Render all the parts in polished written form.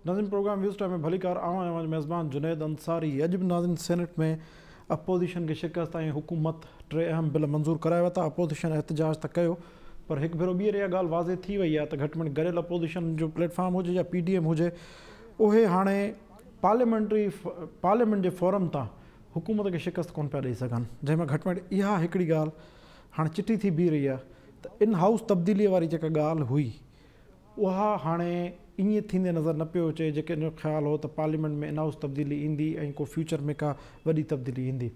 ناظرين programme waves time ۾ ڀليڪار آئون آهيان اوهان جو ميزبان جنيد انصاري اڄ به ناظرين سينيٽ ۾ اپوزيشن کي شڪست ۽ حڪومت ٽي اهم بل منظور ڪرائي ورتا اپوزيشن احتجاج ته ڪيو پر هڪ ڀيرو ٻيهر اها ڳالهه واضح ٿي وئي آهي ته گهٽ ۾ گهٽ گڏيل اپوزيشن جو پليٽ فارم هجي يا پي ڊي ايم هجي اهي هاڻي پارليامينٽري پارليامينٽ جي فورم تان حڪومت کي شڪست ڪونه پيا ڏئي سگهن جنهن ۾ گهٽ ۾ گهٽ اها هڪڙي ڳالهه هاڻي چٽي ٿي بيهي رهي آهي ته ان هائوس تبديلي واري جيڪا ڳالهه هئي اها هاڻي ائين ٿيندي نظر نه پيو اچي جيڪي ان جو خيال هو ته پارليامينٽ ۾ ان هائوس تبديلي ايندي ۽ ڪو فيوچر ۾ ڪا وڏي تبديلي ايندي.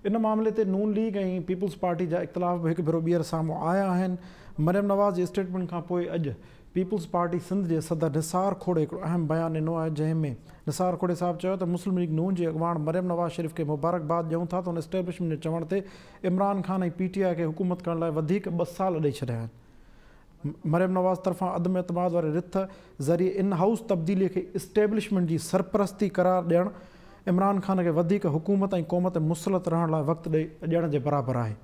ان معاملي تي نون ليگ ۽ پيپلز پارٽي جا اختلاف به هڪ ڀيرو ٻيهر سامهون آيا آهن. مريم نواز جي اسٽيٽمينٽ کان پوء اڄ پيپلز پارٽي سنڌ جي صدر نثار کوڙي هڪڙو اهم بيان ڏنو آهي جنهن ۾ نثار کوڙي صاحب چيو ته مسلم ليگ نون جي اڳواڻ مريم نواز شريف کي مبارڪباد ڏيون ٿا ته هن اسٽيبلشمينٽ جي چوڻ تي عمران خان ۽ پي ٽي آء کي حڪومت ڪرڻ لاء وڌيڪ ٻه سال ڏئي ڇڏيا آهن. مريم نواز طرفان عدم اعتماد واري رٿ ذريعي ان هائوس تبديلي کي اسٽيبلشمينٽ جي سرپرستي قرار ڏيڻ عمران خان کي وڌيڪ حڪومت ۽ قوم تي مسلط رهڻ لاء وقت ڏيڻ جي برابر آهي.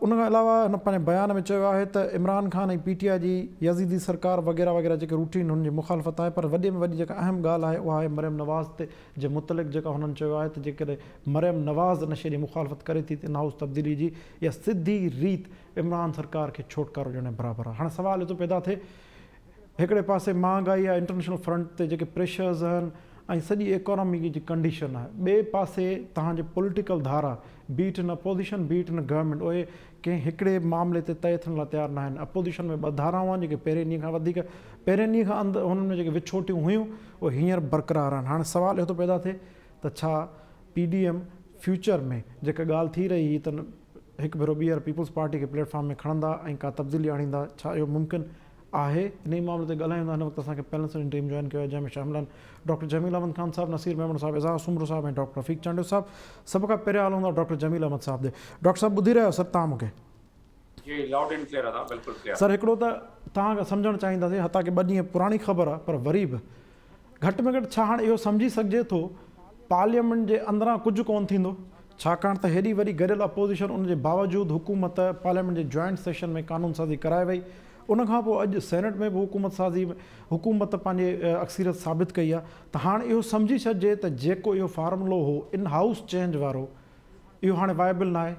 ان کان علاوه هن پنهنجي بيان ۾ چيو آهي ته عمران خان ۽ پي ٽي آء جي يزيدي سرڪار وغيره وغيره جيڪي روٽين هن جي مخالفت آهي پر وڏي ۾ وڏي جيڪا اهم ڳالهه آهي اها آهي مريم نواز تي جي متعلق جيڪا هنن چيو آهي ته جيڪڏهن مريم نواز ان شيء جي مخالفت ڪري ٿي ته ان هائوس تبديلي جي اها سڌي ريت عمران سرڪار کي ڇوٽڪارو ڏيڻ جي برابر آهي. هاڻي سوال اهو ٿو پيدا ٿئي هڪڙي پاسي مهانگائي آهي انٽرنيشنل فرنٽ تي جيڪي پريشرز آهن ۽ سڄي ايڪانامي جي ڪنڊيشن آهي ٻئي پاسي توهان جي پوليٽيڪل ڌارا be it in opposition be it in government اهي ڪنهن هڪڙي معاملي تي طئي ٿيڻ لاء تيار ناهن اپوزيشن ۾ ٻه ڌارائون آهن جيڪي پهرين ڏينهن کان وڌيڪ پهرين ڏينهن کان اند هنن ۾ جيڪي وڇوٽيون هيون اهي هينئر برقرار آهن هاڻي سوال اهو ٿو پيدا ٿئي ته ڇا پي ڊي ايم فيوچر ۾ جيڪا ڳالهه ٿي رهي هئي ته هڪ ڀيرو ٻيهر پيپلز پارٽي کي پليٽ فارم ۾ کڻندا ۽ ڪا تبديلي آڻيندا، ڇا اهو ممڪن آهي؟ انهي معاملي تي ڳالهايون ٿا هن وقت اسان کي پينل جي ٽيم جوائن ڪيو آهي جنهن ۾ شامل آهن ڊاڪٽر جميل احمد خان صاحب، نصير ميمڻ صاحب، اعجاز سومرو صاحب ۽ ڊاڪٽر رفيق چانڊيو صاحب. سڀ کان پهريان هلون ٿا ڊاڪٽر جميل احمد صاحب ڏي. ڊاڪٽر صاحب ٻڌي رهيا آهيو سر توهان مون کي؟ جي لائوڊ اينڊ ڪليئر ادا بلڪل ڪليئر. سر هڪڙو ته توهان کان سمجهڻ چاهينداسين حتيٰ ڪه ٻه ڏينهن پراڻي خبر آهي پر وري به گهٽ ۾ گهٽ ڇا هاڻ اهو سمجهي سگهجي ٿو پارليامينٽ جي اندران ڪجهه ڪونه ٿيندو ڇاڪاڻ ته هيڏي وڏي گڏيل اپوزيشن ان جي باوجود حڪومت پارليامينٽ جي جوائنٽ سيشن ۾ قانون سازي ڪرائي وئي ان کان پوء اڄ سينيٽ ۾ به حڪومت سازي حڪومت پنهنجي اڪثريت ثابت ڪئي آهي ته هاڻ اهو سمجهي ڇڏجي ته جيڪو اهو فارمولو هو ان هائوس چينج وارو اهو هاڻي وائبل ناهي.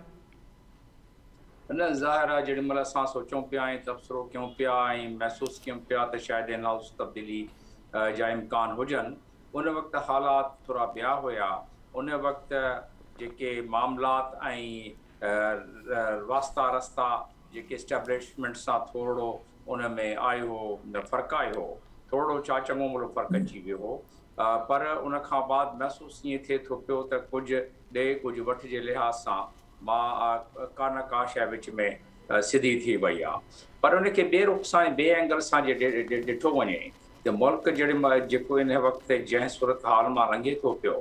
نه ظاهر آهي جيڏي مهل اسان سوچون پيا ۽ تبصرو ڪيون پيا ۽ محسوس ڪيون پيا ته شايد ان هائوس تبديلي جا امڪان هجن ان وقت حالات ٿورا ٻيا هيا ان وقت جيڪي معاملات ۽ واسطا رستا جيڪي اسٽيبلشمينٽ سان ٿورڙو ان ۾ آيو هو فرق آيو هو ٿورڙو ڇا چڱو ملو فرق اچي ويو هو پر ان کان بعد محسوس ائين ٿئي ٿو پيو ته ڪجهه ڏي ڪجهه وٺ جي لحاظ سان مان ڪا نه ڪا شيء وچ ۾ سڌي ٿي وئي آ پر ان کي ٻئي رخ سان ۽ ٻئي اينگل سان جي ڏٺو وڃي ته ملڪ جهڙي جيڪو ان وقت جنهن صورتحال مان لنگهي ٿو پيو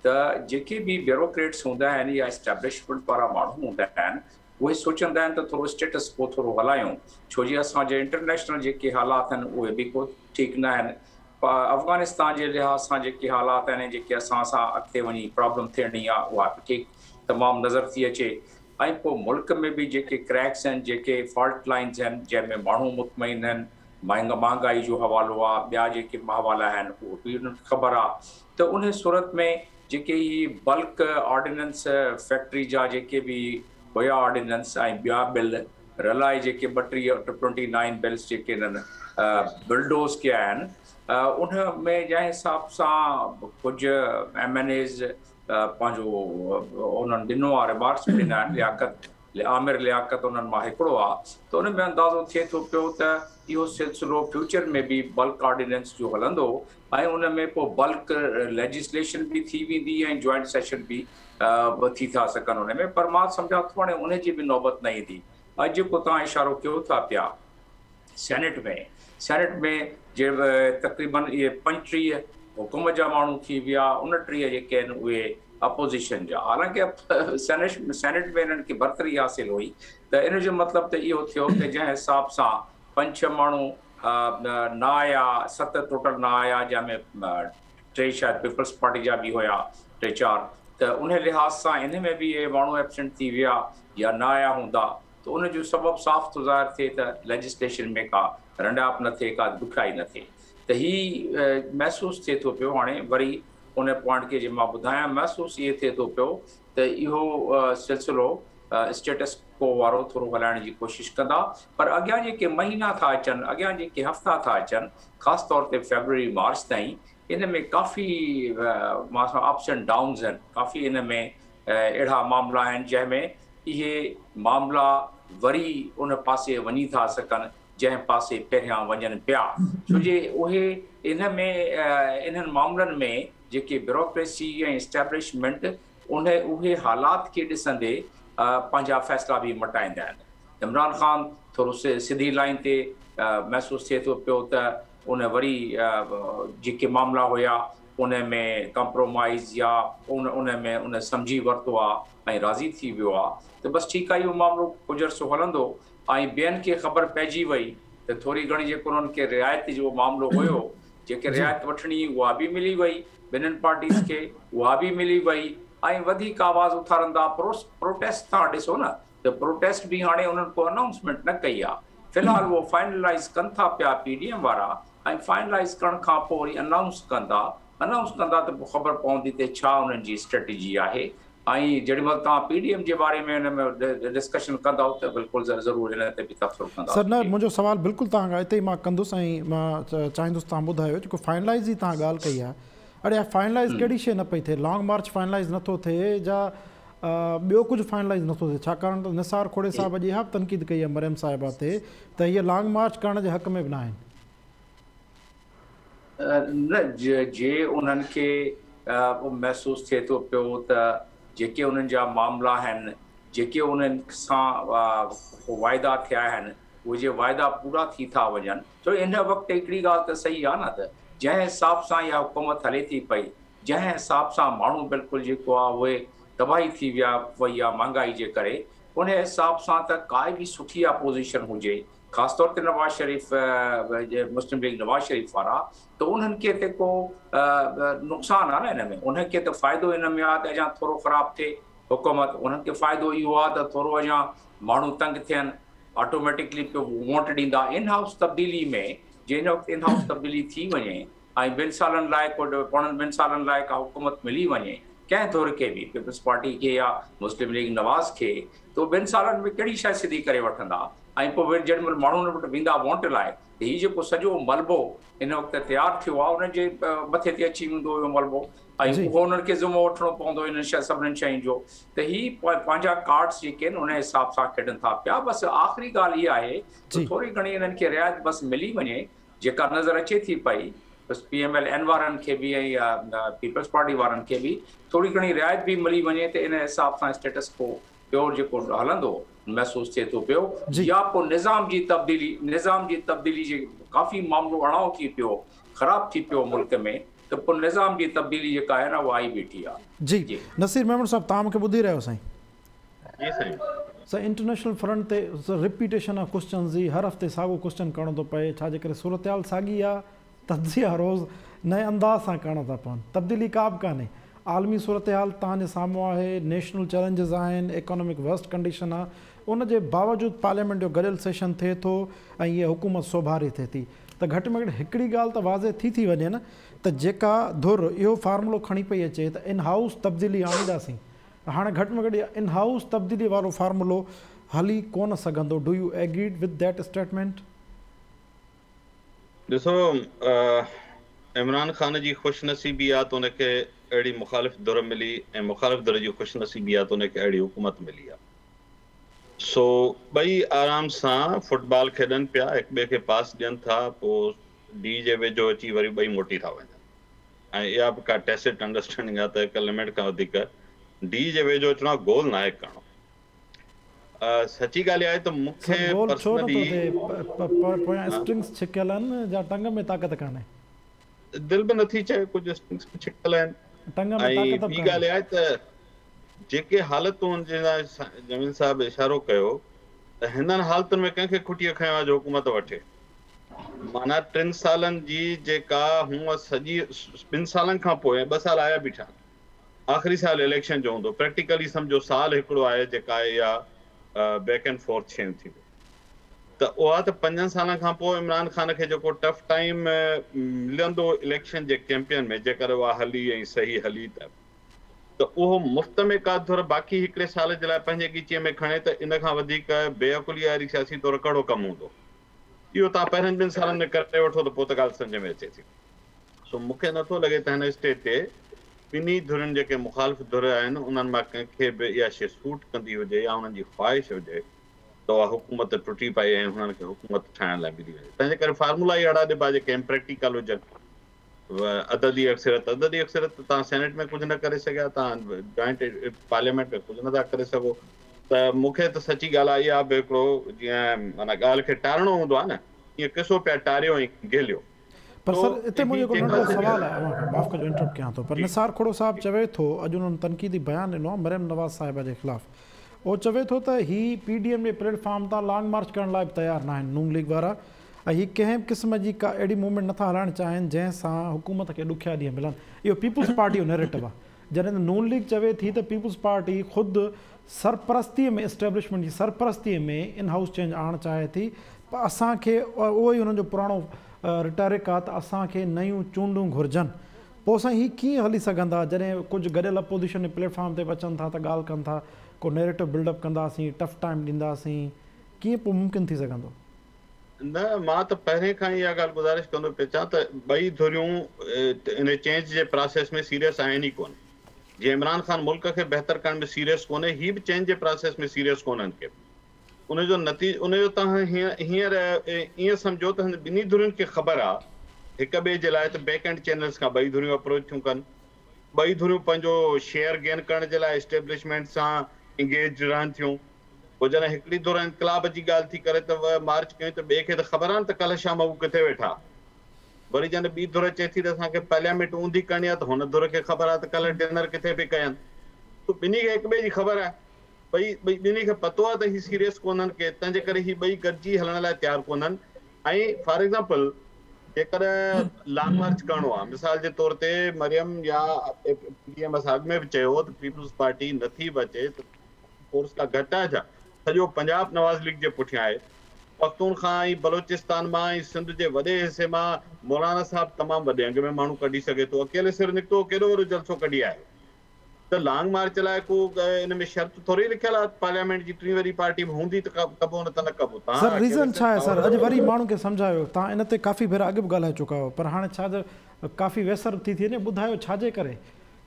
ته جيڪي به بيوروڪريٽس هوندا آهن يا اسٽيبلشمينٽ وارا ماڻهو هوندا آهن اهي سوچندا آهن ته ٿورو اسٽيٽس ڪو ٿورو هلايون ڇو جي اسان جي انٽرنيشنل جيڪي حالات آهن اهي به ڪو ٺيڪ نه آهن افغانستان جي لحاظ سان جيڪي حالات آهن ۽ جيڪي اسان سان اڳتي وڃي پرابلم ٿيڻي آهي اها به ٺيڪ تمام نظر ٿي اچي ۽ پوء ملڪ ۾ به جيڪي ڪريڪس آهن جيڪي فالٽ لائنز آهن جنهن ۾ ماڻهو مطمئن آهن مهانگائي جو حوالو آهي ٻيا جيڪي حوالا آهن اهو به انهن کي خبر آهي ته ان صورت ۾ جيڪي هي بلڪ آرڊيننس فيڪٽري جا جيڪي به هيا آرڊيننس ۽ ٻيا بل رلائي جيڪي 32 ٽوئنٽي نائن بلز جيڪي انهن بلڊوز ڪيا آهن ان ۾ جنهن حساب سان ڪجهه ايم اين ايز پنهنجو انهن ڏنو آهي ريمارڪس به ڏنا آهن لياقت عامر لياقت انهن مان هڪڙو آهي ته ان ۾ اندازو ٿئي ٿو پيو ته اهو سلسلو فيوچر ۾ به بلڪ آرڊيننس جو هلندو ۽ ان ۾ پوء بلڪ ليجسليشن به ٿي ويندي ۽ جوائنٽ سيشن به به ٿي ٿا سگهن ان ۾ پر مان سمجهان ٿو هاڻي ان جي به نوبت نه ايندي. اڄ جيڪو توهان اشارو ڪيو ٿا پيا سينيٽ ۾ سينيٽ ۾ جي تقريبن اهي 35 حڪم جا ماڻهو ٿي ويا 29 جيڪي آهن اهي اپوزيشن جا حالانڪه سينيٽ سينيٽ ۾ انهن کي برتري حاصل هئي ته ان جو مطلب ته اهو ٿيو ته جنهن حساب سان پنج ڇهه ماڻهو نه آيا ست ٽوٽل نه آيا جنهن ۾ ٽي شايد پيپلز پارٽي جا به هيا ٽي چار ته انهي لحاظ سان انهي ۾ به اهي ماڻهو ايبسنٽ ٿي ويا يا نه آيا هوندا ته ان جو سبب صاف ٿو ظاهر ٿئي ته ليجسليشن ۾ ڪا رنڊائپ نه ٿئي ڪا ڏکيائي نه ٿئي ته هي محسوس ٿئي ٿو پيو هاڻي وري ان پوائنٽ کي جي مان ٻڌايان محسوس اهي ٿئي ٿو پيو ته اهو سلسلو اسٽيٽس ڪو وارو ٿورو هلائڻ جي ڪوشش ڪندا پر اڳيان جيڪي مهينا ٿا اچن اڳيان جيڪي هفتا ٿا اچن خاص طور تي فيبروري مارچ تائين ان ۾ ڪافي مان اپس اينڊ ڊائونز آهن ڪافي ان ۾ اهڙا معاملا آهن جنهن ۾ اهي معاملا وري ان پاسي وڃي ٿا سگهن جنهن پاسي پهريان وڃن پيا ڇو جي اهي ان ۾ انهن معاملن ۾ جيڪي بيوروڪريسي ۽ اسٽيبلشمينٽ ان اهي حالات کي ڏسندي پنهنجا فيصلا به مٽائيندا آهن. عمران خان ٿورو سڌي لائين تي محسوس ٿئي ٿو پيو ته ان وري جيڪي معاملا هيا ان ۾ ڪمپرومائيز يا ان ۾ ان سمجهي ورتو آ ۽ راضي ٿي ويو آ ته بس ٺيڪ آ اهو معاملو ڪجهه عرصو هلندو ۽ ٻين کي خبر پئجي وئي ته ٿوري گهڻي جيڪو انهن کي رعايت جو معاملو هيو جيڪي رعايت وٺڻي اها به ملي وئي ٻنهن پارٽيز کي اها به ملي وئي ۽ وڌيڪ آواز اٿارندا پروٽيسٽ توهان ڏسو نه ته پروٽيسٽ به هاڻي انهن ڪو انائونسمينٽ نه ڪئي آ في الحال اهو فائنلائيز ڪن ٿا پيا پي ڊي ايم وارا ۽ فائنلائيز ڪرڻ کان پوء وري انائونس ڪندا انائونس ڪندا ته پوء خبر پوندي ته ڇا انهن جي اسٽريٽجي آهي ۽ جيڏي مهل توهان پي ڊي ايم جي باري ۾ ان ۾ ڊسڪشن ڪندؤ ته بلڪل ضرور ان تي به تبصرو سر نه ڪنداسين. منهنجو سوال بلڪل توهان کان اتي ئي مان ڪندس ۽ مان چاهيندس توهان ٻڌايو جيڪو فائنلائيز جي توهان ڳالهه ڪئي آهي اڙي فائنلائيز ڪهڙي شيء نه پئي ٿئي لانگ مارچ فائنلائيز نٿو ٿئي جا ٻيو ڪجهه فائنلائيز نٿو ٿئي ڇاڪاڻ ته نثار کوڙي صاحب اڄ اها به تنقيد ڪئي آهي مريم صاحبه تي ته هيء لانگ مارچ ڪرڻ جي حق ۾ به ناهن. نه جي انهن کي محسوس ٿئي ٿو پيو ته جيڪي انهن جا معاملا آهن جيڪي انهن سان واعدا ٿيا آهن اهي جي واعدا پورا ٿي ٿا وڃن ڇو ان وقت هڪڙي ڳالهه ته صحيح آهي نه ته جنهن حساب سان اها حڪومت هلي ٿي پئي جنهن حساب سان ماڻهو بلڪل جيڪو آ اهي تباهي ٿي ويا وئي آ مهانگائي جي ڪري ان حساب سان ته ڪائي به سٺي اپوزيشن هجي خاص طور تي نواز شريف مسلم ليگ نواز شريف وارا ته انهن کي ته ڪو نقصان آ نه ان ۾ انهن کي ته فائدو ان ۾ آ ته اڃا ٿورو خراب ٿئي حڪومت انهن کي فائدو اهو آ ته ٿورو اڃا ماڻهو تنگ ٿين آٽوميٽڪلي پيو ووٽ ڏيندا ان هائوس تبديلي ۾ جي ان وقت ان هائوس تبديلي ٿي وڃي ۽ ٻن سالن لاء ڪو پوڻن ٻن سالن لاء ڪا حڪومت ملي وڃي ڪنهن ڌر کي به پيپلز پارٽي کي يا مسلم ليگ نواز کي ته ٻن سالن ۾ ڪهڙي شيء سڌي ڪري وٺندا ۽ پوء وري جيڏي مهل ماڻهن وٽ ويندا ووٽ لاء ته هي جيڪو سڄو ملبو هن وقت تيار ٿيو آهي انهن جي مٿي تي اچي ويندو اهو ملبو ۽ اهو انهن کي ذمو وٺڻو پوندو انهن شيء سڀني شين جو ته هي پنهنجا ڪارڊس جيڪي آهن ان حساب سان کيڏن ٿا پيا بس آخري ڳالهه اها آهي ته ٿوري گهڻي انهن کي رعايت بس ملي وڃي جيڪا نظر اچي ٿي پئي بس پي ايم ايل اين وارن کي به ۽ پيپلز پارٽي وارن کي به ٿوري گهڻي رعايت به ملي وڃي ته ان حساب سان اسٽيٽس ڪو پيور جيڪو هلندو محسوس ٿئي ٿو پيو يا پوء نظام جي تبديلي نظام جي تبديلي جي ڪافي معاملو اڻائو ٿي پيو خراب ٿي پيو ملڪ ۾ ته پوء نظام جي تبديلي جيڪا آهي نه اها آئي بيٺي آهي. جي نصير ميمڻ صاحب توهان مون کي ٻڌي رهيا آهيو سائين. جي سائين. سائين انٽرنيشنل فرنٽ تي رپيٽيشن آف ڪوسچنز جي هر هفتي ساڳو ڪوسچن ڪرڻو ٿو پئي ڇا جي ڪري صورتحال ساڳي آ تجزيا روز نئين انداز سان ڪرڻا ٿا پون تبديلي ڪا به ڪانهي عالمي صورتحال توهان جي سامهون آهي نيشنل چئلينجز آهن ايڪانومڪ ورسٽ ڪنڊيشن آ ان جي باوجود پارليامينٽ جو گڏيل سيشن ٿئي ٿو ۽ هيء حڪومت سوڀاري ٿئي ٿي ته گهٽ ۾ گهٽ هڪڙي ڳالهه ته واضح ٿي ٿي وڃي نه ته جيڪا ڌر اهو فارمولو کڻي پئي اچي ته ان هائوس تبديلي آڻينداسين هاڻي گهٽ ۾ گهٽ اها ان هائوس تبديلي وارو فارمولو هلي ڪونه سگهندو do you agree with that statement? ڏسو عمران خان جي خوش نصيبي آ ته ان کي اهڙي مخالف ڌر ملي ۽ مخالف ڌر جي خوش نصيبي آ ته ان کي اهڙي حڪومت ملي آ سو ٻئي آرام سان فٽبال کيڏن پيا هڪ ٻئي کي پاس ڏين ٿا پو ڊي جي ويجهو اچي وري ٻئي موٽي ٿا وڃن. ۽ اها به ڪا ٽيسٽ انڊرسٽينڊنگ آهي ته هڪ لمٽ کان وڌيڪ ڊي جي ويجهو اچڻو آهي گول ناهي ڪرڻو. سچي ڳالهه اها آهي ته مون کي سر گول ڇو نٿو پرسنلي ٿئي پويان اسٽرنگس ڇڪيل آهن جا ٽنگ ۾ طاقت ڪانهي. دل به نٿي چئي ڪجهه اسٽرنگس به ڇڪيل آهن ٽنگ ۾ ۽ طاقت به ٻي ڪانهي. ڳالهه اها آهي ته جيڪي حالتون جن لاء جميل صاحب اشارو ڪيو ته هنن حالتن ۾ ڪنهن کي کٽيء کنيو آهي جو حڪومت وٺي. معنيٰ ٽن سالن جي جيڪا هونء سڄي ٻن سالن کان پوء ٻه سال آيا بيٺا آهن آخري سال اليڪشن جو هوندو پريڪٽيڪلي سمجهو سال هڪڙو آهي جيڪا اها بيڪ اينڊ فورٿ شيون ٿينديون ته اها ته پنجن سالن کان پوء عمران خان کي جيڪو ٽف ٽائيم ملندو اليڪشن جي ڪيمپين ۾ جيڪر اها هلي ۽ صحيح هلي ته ته اهو مفت ۾ ڪا ڌر باقي هڪڙي سال جي لاء پنهنجي ڳچيء ۾ کڻي ته ان کان وڌيڪ بي عقلي واري سياسي طور ڪهڙو ڪم هوندو؟ اهو توهان پهرين ٻن سالن ۾ ڪري وٺو ته پوء ته ڳالهه سمجهه ۾ اچي ٿي. سو مون کي نٿو لڳي ته هن اسٽيج تي ٻنهي ڌرين جيڪي مخالف ڌر آهن انهن مان ڪنهن کي به اها شيء سوٽ ڪندي هجي يا انهن جي خواهش هجي ته اها حڪومت ٽٽي پئي ۽ هنن کي حڪومت ٺاهڻ لاء ملي وڃي. تنهن جي ڪري فارمولا ئي اهڙا ڏبا جيڪي امپريڪٽيڪل هجن. عددي اڪثريت، عددي اڪثريت ته توهان سينيٽ ۾ ڪجهه نه ڪري سگهيا، توهان جوائنٽ پارليامينٽ ۾ ڪجهه نٿا ڪري سگهو ته مون کي ته سچي ڳالهه آهي اها به هڪڙو جيئن معنيٰ ڳالهه کي ٽارڻو هوندو آهي نه ائين قصو پيا ٽاريو ۽ گهليو. پر سر اتي منهنجو هڪڙو ننڍڙو سوال آهي اوهان کان، معاف ڪجو انٽرپٽ ڪيان ٿو پر نثار کهڙو صاحب چوي ٿو اڄ انهن تنقيدي بيان ڏنو آهي مريم نواز صاحبه جي خلاف اهو چوي ٿو ته هي پي ڊي ايم جي پليٽ فارم تان لانگ مارچ ڪرڻ لاء به تيار ناهن نون ليگ وارا ۽ هي ڪنهن به قسم جي ڪا اهڙي موومينٽ نٿا هلائڻ چاهين جنهن سان حڪومت کي ڏکيا ڏينهن ملن اهو پيپلز پارٽي جو نيريٽو آهي جڏهن ته نون ليگ چوي ٿي ته پيپلز پارٽي خود سرپرستي ۾ اسٽيبلشمينٽ جي سرپرستي ۾ ان هائوس چينج آڻڻ چاهي ٿي پر اسان کي اهو ئي انهن جو پراڻو رٽارڪ آ ته اسان کي نيون چونڊون گهرجن. پوء سائين هي ڪيئن هلي سگهندا جڏهن ڪجهه گڏيل اپوزيشن جي پليٽ فارم تي به اچن ٿا ته ڳالهه ڪن ٿا ڪو نيريٽو بلڊ اپ ڪنداسين ٽف ٽائيم ڏينداسين ڪيئن پوء ممڪن ٿي سگهندو؟ نه مان ته پهرين کان ئي اها ڳالهه گذارش ڪندو پئي اچان ته ٻئي ڌريون ان چينج جي پراسيس ۾ سيريس آهن ئي ڪونه. جيئن عمران خان ملڪ کي بهتر ڪرڻ ۾ سيريس ڪونهي هي به چينج جي پراسيس ۾ سيريس ڪونهن ڪي. ان جو نتيجو ان جو توهان هينئر ائين سمجهو ته هن ٻنهي ڌرين کي خبر آ هڪ ٻئي جي لاء ته بيڪ اينڊ چينلز کان ٻئي ڌريون اپروچ ٿيون ڪن ٻئي ڌريون پنهنجو شيئر گين ڪرڻ جي لاء اسٽيبلشمينٽ سان انگيج رهن ٿيون پوء جڏهن هڪڙي ڌر انقلاب جي ڳالهه ٿي ڪري ته مارچ ڪيون ته ٻئي کي ته خبر آ نه ته ڪلهه شام هو ڪٿي ويٺا وري جڏهن ٻي ڌر چئي ٿي ته اسان کي پارليامينٽ اونڌي ڪرڻي آ ته هن ڌر کي خبر آ ته ڪلهه ڊنر ڪٿي پئي ڪين ته ٻنهي کي هڪ ٻئي جي خبر آهي. ٻئي ٻئي ٻنهي کي پتو آهي ته هي سيريس ڪونهن ڪي تنهن جي ڪري هي ٻئي گڏجي هلڻ لاء تيار ڪونهن ۽ فار ايگزامپل جيڪڏهن لانگ مارچ ڪرڻو آهي مثال جي طور تي مريم يا پي ڊي ايم اسان اڳ ۾ به چيو هو ته پيپلز پارٽي نٿي به اچي ته فورس ڪا گهٽ آهي ڇا سڄو پنجاب نواز ليگ جي پٺيان آهي پختونخوا ۽ بلوچستان مان ۽ سنڌ جي وڏي حصي مان مولانا صاحب تمام وڏي انگ ۾ ماڻهو ڪڍي سگهي ٿو اڪيلي سر نڪتو ڪيڏو وڏو جلسو ڪڍي آيو ته لانگ مارچ لاء ڪو ان ۾ شرط ٿوري لکيل آهي ته پارليامينٽ جي ٽين وڏي پارٽي به هوندي ته ڪبو نه ته نه ڪبو. سر توهان ريزن ڇا آهي سر اڄ وري ماڻهن کي سمجهايو توهان ان تي ڪافي ڀيرا اڳ به ڳالهائي چڪا آهيو پر هاڻي ڇا جو ڪافي ويسر ٿي ٿي وڃي ٻڌايو ڇا جي ڪري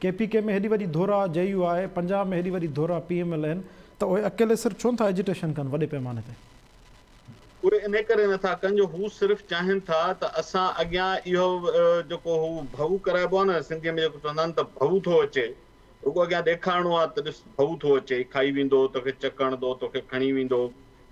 ڪي پي ڪي ۾ هيڏي وڏي ڌر آ جي يو آء پنجاب ۾ هيڏي وڏي ڌر آ پي ايم ايل اين ته اهي اڪيلي سر ڇو نٿا ايجيٽيشن ڪن وڏي پيماني تي. اهي انهي ڪري نٿا ڪن جو هو صرف چاهين ٿا ته اسان اڳيان اهو جيڪو هو ڀؤ ڪرائبو آهي نه سنڌيء ۾ جيڪو چوندا آهن ته ڀؤ ٿو اچي رڳو اڳيان ڏيکارڻو آهي ته ڏس ڀؤ ٿو اچي کائي ويندو توکي چڪ هڻندو توکي کڻي ويندو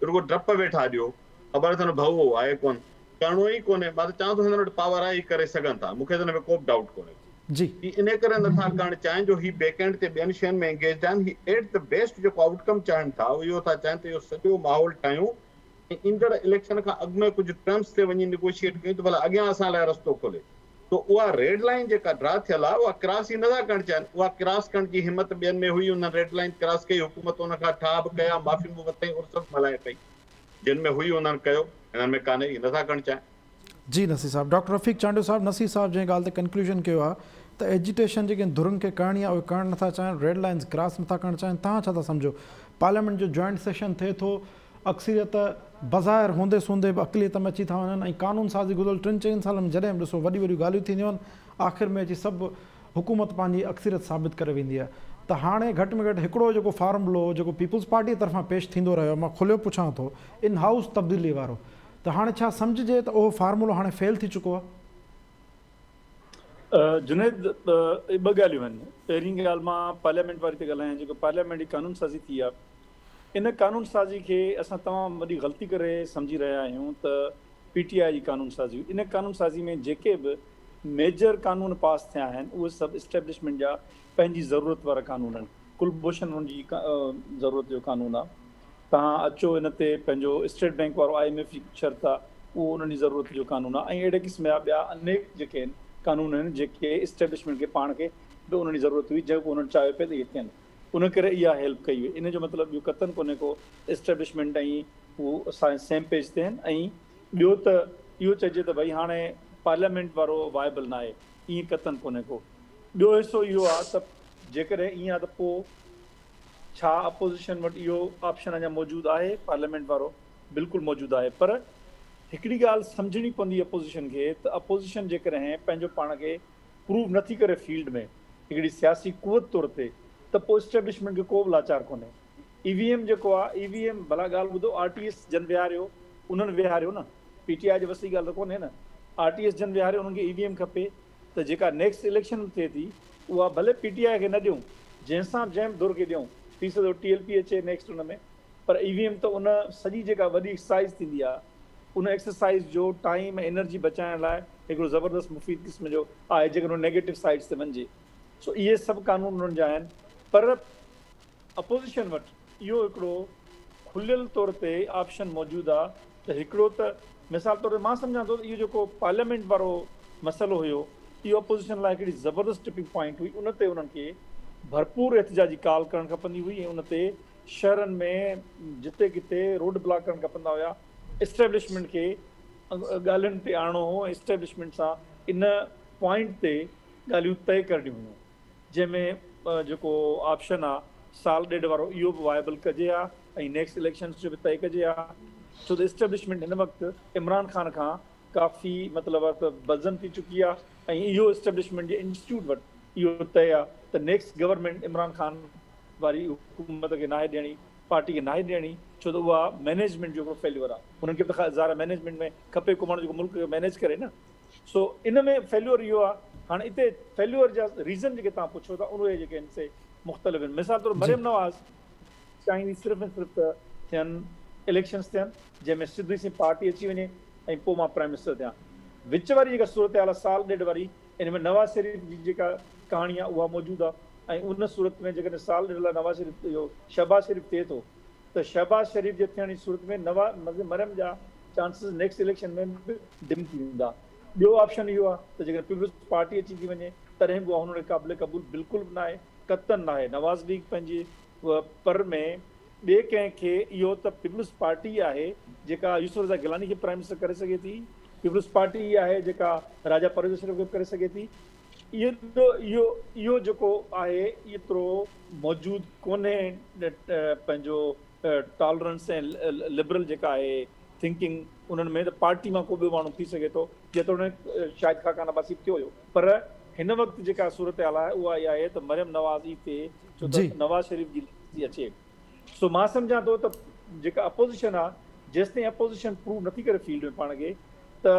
رڳو ڊپ ويٺا ڏيو خبر اٿن ڀؤ اهو آهي ڪونه ڪرڻو ئي ڪونهي مان ته چوان ٿو هنن وٽ پاور آهي هي ڪري سگهن ٿا مون کي ته ان ۾ ڪو به ڊائوٽ ڪونهي جي. هي انهي ڪري نٿا ڪرڻ چاهين جو هي بيڪ اينڊ تي ٻين شين ۾ انگيجڊ آهن هي ايٽ the best جيڪو آئوٽ ڪم چاهين ٿا اهو اهو ٿا چاهين ته اهو سڄو ماحول ٺاهيون ۽ ايندڙ اليڪشن کان اڳ ۾ ڪجهه ٽرمز تي وڃي نيگوشيئيٽ ڪيون ته ڀلا اڳيان اسان لاء رستو کلي ته اها ريڊ لائين جيڪا ڊرا ٿيل آهي اها ڪراس هي نٿا ڪرڻ چاهين اها ڪراس ڪرڻ جي همت ٻين ۾ هئي انهن ريڊ لائين ڪراس ڪئي حڪومت ان کان ٺاهه به ڪيا معافيون به ورتائين عرس به ملهائي پئي جن ۾ هئي انهن ڪيو هنن ۾ ڪانهي هي نٿا ڪرڻ چاهين. جي نصير صاحب. ڊاڪٽر رفيق چانڊيو صاحب نصير صاحب جنهن ڳالهه تي ڪنڪلوزن ڪيو آهي ته ايجيٽيشن جيڪي ڌرين کي ڪرڻي آهي اهي ڪرڻ نٿا چاهين ريڊ لائنز ڪراس نٿا ڪرڻ چاهين توهان ڇا ٿا سمجهو پارليامينٽ جو جوائنٽ سيشن ٿئي ٿو اڪثريت بظاهر هوندي سوندي به اقليت ۾ اچي ٿا وڃن ۽ قانون سازي گذريل ٽن چئن سالن ۾ جڏهن به ڏسو وڏيون وڏيون ڳالهيون ٿينديون آهن آخر ۾ اچي سڀ حڪومت پنهنجي اڪثريت ثابت ڪري ويندي آهي ته هاڻي گهٽ ۾ گهٽ هڪڙو جيڪو فارمولو جيڪو پيپلز پارٽي طرفان پيش ٿيندو رهيو مان کليو پڇان ٿو ان هائوس تبديلي وارو ته هاڻي ڇا سمجهجي ته اهو فارمولو هاڻي فيل ٿي چڪو آهي؟ جنيد، ٻه ڳالهيون آهن. پهرين ڳالهه مان پارليامينٽ واري تي ڳالهايان، جيڪو پارليامينٽ جي قانون سازي ٿي آهي، ان قانون سازي کي اسان تمام وڏي غلطي ڪري سمجهي رهيا آهيون ته پي ٽي آء جي قانون سازي هئي. ان قانون سازي ۾ جيڪي به ميجر قانون پاس ٿيا آهن، اهي سڀ اسٽيبلشمينٽ جا پنهنجي ضرورت وارا قانون آهن. ڪلڀوشن ان جي ضرورت جو قانون آهي. توهان اچو ان تي پنهنجو اسٽيٽ بينڪ وارو I M F جي شرط آ اهو انهن جي ضرورت جو قانون آ ۽ اهڙي قسم جا ٻيا انيڪ جيڪي آهن قانون آهن جيڪي اسٽيبلشمينٽ کي پاڻ کي به انهن جي ضرورت هئي جيڪو انهن چاهيو پئي ته اهي ٿين ان ڪري اها هيلپ ڪئي وئي ان جو مطلب اهو قطعن ڪونهي ڪو اسٽيبلشمينٽ ۽ هو اسان جي سيم پيج تي آهن ۽ ٻيو ته اهو چئجي ته ڀئي هاڻي پارليامينٽ وارو وائبل ناهي، ائين قطعن ڪونهي ڪو. ٻيو حصو اهو آهي ته جيڪڏهن ائين آهي ته پوء ڇا اپوزيشن وٽ اهو آپشن اڃا موجود آهي؟ پارليامينٽ وارو بلڪل موجود آهي پر هڪڙي ڳالهه سمجهڻي پوندي اپوزيشن کي ته اپوزيشن جيڪڏهن پنهنجو پاڻ کي پروو نٿي ڪري فيلڊ ۾ هڪڙي سياسي قوت طور تي ته پوء اسٽيبلشمينٽ کي ڪو به لاچار ڪونهي. اي وي ايم جيڪو آ اي وي ايم ڀلا ڳالهه ٻڌو آر ٽي ايس جن ويهاريو انهن ويهاريو نه پي ٽي آء جي وس جي ڳالهه ته ڪونهي نه آر ٽي ايس جن ويهاريو انهن کي اي وي ايم کپي ته جيڪا نيڪسٽ اليڪشن به ٿئي ٿي اها ڀلي پي ٽي آء کي نه ڏيون جنهن سان به جنهن به ڌر کي ڏيون ٿي سگهي ٿو ٽي ايل پي اچي نيڪسٽ ان ۾ پر اي وي ايم ته ان سڄي جيڪا وڏي ايڪسرسائيز ٿيندي آ ان ايڪسرسائيز جو ٽائيم ۽ انرجي بچائڻ لاء هڪڙو زبردست مفيد قسم جو آهي جيڪڏهن نيگيٽو سائيڊس تي وڃجي سو اهي سڀ قانون انهن جا آهن پر اپوزيشن وٽ اهو هڪڙو کليل طور تي آپشن موجود آ ته هڪڙو ته مثال طور تي مان سمجهان ٿو ته اهو جيڪو پارليامينٽ وارو مسئلو هيو اهو اپوزيشن لاء هڪڙي زبردست ٽپنگ پوائنٽ هئي ان تي انهن کي ڀرپور احتجاجي ڪال ڪرڻ کپندي هئي ۽ ان تي شهرن ۾ جتي ڪٿي روڊ بلاڪ ڪرڻ کپندا هيا اسٽيبلشمينٽ کي ڳالهين تي آڻڻو هو ۽ اسٽيبلشمينٽ سان ان پوائنٽ تي ڳالهيون طئي ڪرڻيون هيون. جنهن ۾ جيڪو آپشن آ سال ڏيڍ وارو اهو به وائبل ڪجي ها ۽ نيڪسٽ اليڪشنز جو به طئي ڪجي ها ڇو ته اسٽيبلشمينٽ هن وقت عمران خان کان ڪافي مطلب آ ته بدظن ٿي چڪي آ ۽ اهو اسٽيبلشمينٽ جي انسٽيٽيوٽ وٽ اهو طئي آ ته نيڪسٽ گورنمينٽ عمران خان واري حڪومت کي ناهي ڏيڻي پارٽي کي ناهي ڏيڻي ڇو ته اها مئنيجمينٽ جو هڪڙو فيليور آ انهن کي به ته ظاهر آ مئنيجمينٽ ۾ کپي ڪو ماڻهو جيڪو ملڪ کي مئنيج ڪري نه. سو ان ۾ فيليور اهو آهي. هاڻي اتي فيليور جا ريزن جيڪي توهان پڇو ٿا اهي جيڪي آهن سي مختلف آهن. مثال طور مريم نواز چاهيندي صرف ۽ صرف ته ٿين اليڪشنز ٿين جنهن ۾ سڌي سين پارٽي اچي وڃي ۽ پوء مان پرائم منسٽر ٿيان. وچ واري جيڪا صورتحال آهي سال ڏيڍ واري ان ۾ نواز شريف جي جيڪا ڪهاڻي آهي اها موجود آهي ۽ ان صورت ۾ جيڪڏهن سال ڏيڍ لاء نواز شريف اهو شهباز شريف ٿئي ٿو ته شهباز شريف جي ٿيڻ جي صورت ۾ نواز مريم جا چانسز نيڪسٽ اليڪشن ۾ به ڊم ٿي ويندا. ٻيو آپشن اهو آهي ته جيڪڏهن پيپلز پارٽي اچي ٿي وڃي تڏهن به اها هن لاء قابل قبول بلڪل به ناهي، قطعن ناهي. نواز ليگ پنهنجي پر ۾ ٻئي ڪنهن کي اهو ته پيپلز پارٽي ئي آهي جيڪا يوسف رضا گيلاني کي پرائم منسٽر ڪري سگهي ٿي، پيپلز پارٽي ئي آهي جيڪا راجا پرويز اشرف کي به ڪري سگهي ٿي. اهو اهو جيڪو آهي ايترو موجود ڪونهي پنهنجو ٽالرنس ۽ لبرل جيڪا آهي ٿنڪنگ انهن ۾ ته پارٽي مان ڪو ٻيو ماڻهو ٿي سگهي ٿو جيتوڻيڪ شاهد خاقان عباسي به ٿيو هيو پر هن وقت جيڪا صورتحال آهي اها اها آهي ته مريم نواز ئي ٿئي ڇو ته نواز شريف جي ليگسي اچي سو مان سمجهان ٿو ته جيڪا اپوزيشن آهي جيستائين اپوزيشن پروو نٿي ڪري فيلڊ ۾ پاڻ کي ته